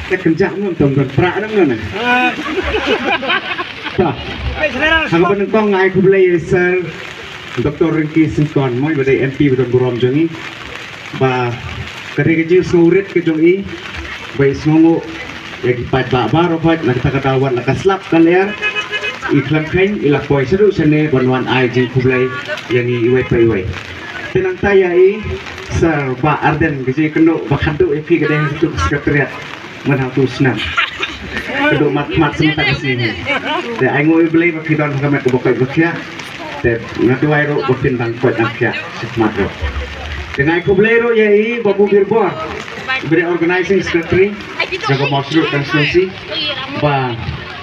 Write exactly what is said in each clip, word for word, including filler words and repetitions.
Te kynjah ngam tong don pra ngam ne. Ta. Ha kaba nyngkong nga ai khublei ïa Sir Doctor Rinki Syngkon, mo, ba dei M P ba don burom jong ngi. Ba ka dei ka jingsngewrit ka jong i ba i sngewnguh ïa ki paidbah baroh pat. Na kata ka daw wat la ka slap ka lyer, i khlem kheiñ i la poi shaduh shane ban wan ai jingkhublei ïa ngi iwei pa iwei. Te nangta ïa i Sir Bah Ardent, ka jingkynduh ba khadduh ïa phi ka dei ha ka secretariat. Ngan hap tu snam. Kadu mat mat sngewthuh ka sngi. Te ai nguh ïa U Blei ba phi don ha ka met kaba koit ba khiah. Te nga duwai ruh ba phin dang koit dang khiah sngewthuh ruh. Te nga ai khublei ruh ïa i Babu Birbor, ba dei organizing secretary jong ka Mawshynrut constituency, ba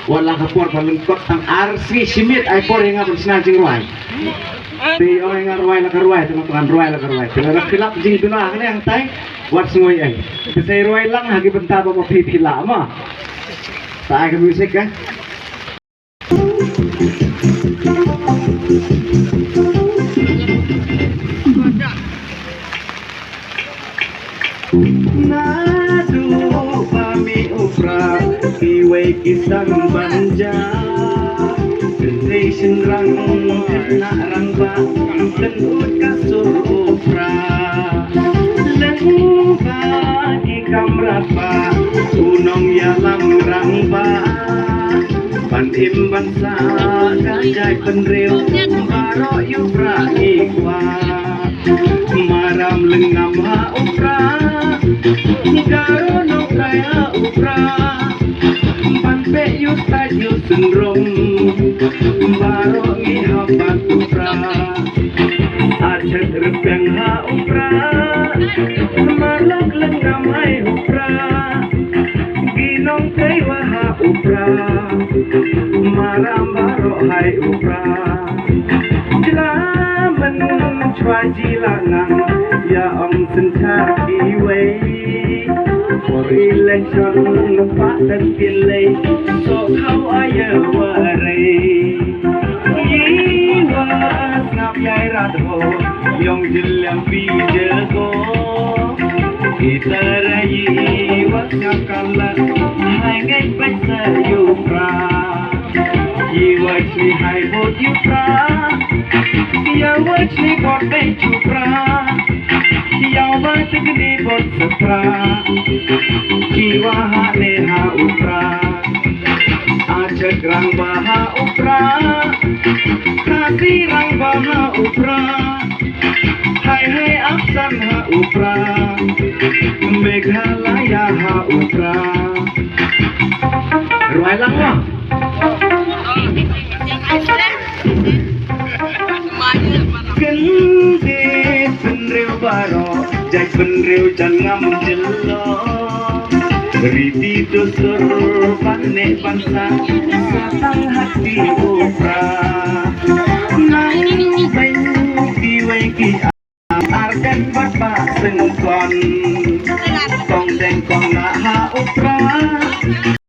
wat la ka por ba lyngkot tang ar sngi shi miet ai por ïa nga ban shna jingrwai. Te ïa nga rwai la ka rwai, te nga tngan rwai la ka rwai. Te lada phi lap jingduna hangne hangtai, wat sngew ei. Te sa rwai lang ha ki bynta ba ma phi phi lah ma. Sa ai ka music ka. Naduh ba mih u Prah, kiwei ki san ban jah. Kynthei shynrang khynnah rangbah, kynnoh ka sur u Prah. Lyngba ki kam rangbah, u nongïalam rangbah, ban im ban sah ka jaitbynriew, baroh ïa u Prah i kwah. Maram lyngngam ha u Prah, Garo Nongtrai ha u Prah, ban peit ïa u stait ïa u synrum, baroh ngi hap bad u Prah. Arshet rpeng ha u Prah, Marlok lyngngam hai u Prah, ki nongtrei wah ha u Prah, maram baroh hai u Prah. Jla mynchwa jila nang, ïa ong synshar kiwei. Por election pat tang pynleit, soh khaw aïu wa rei. Yi wa sngap ïai rat ho, ïong jylliew phi jylliew ko. Itara yi wa sngap kalat, hai ngeit beit sa ïa u Prah. Ïa wa shni hai vote ïa u Prah. Ïa wa shni vote beit ïa u Prah. Ïa wa shni vote sa Prah. Ki wa ha ne ha u Prah. Arshet rangbah ha u Prah. Khasi rangbah ha u Prah. Hai hai Assam ha u Prah. Meghalaya ha u Prah. Rwai lang wa. Kyndit bynriew baroh, jait bynriew jan ngam jylliew. Riti dustur ban neh ban sah, sa tang ha ki u Prah. Nang beiñ kiwei ki